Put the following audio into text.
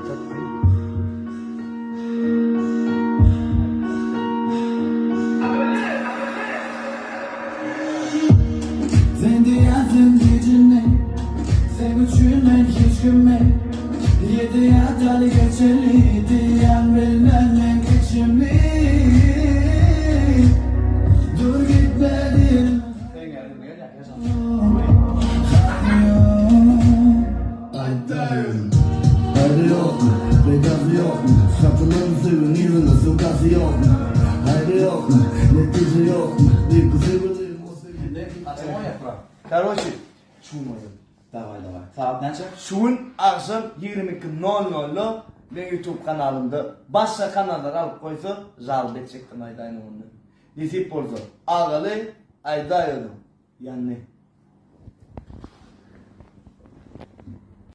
Sen diýersiň gijini Seň üçin men hiç kimi Ýedi ýataly geçeli Diýýän bilmän men kiçimi Dur gitme diýdim Haýry ýokmy, peýdasy ýokmy, Satylan söýgiň yzynda söwdasy ýokmy? Haýry ýokmy, netije ýokmy, Düýpki söýgülim o söýgi. Karoçi, şu gün bolýar. Daway daway. Sagat näçe? Şu gün agşam 22 nol nolda meň YouTube kanalymda başga kanallar alyp goýsa žalba etjekdim aýdaýyn onda. Nesip bolsa. Agaly aýdaý özüň. Ýanny.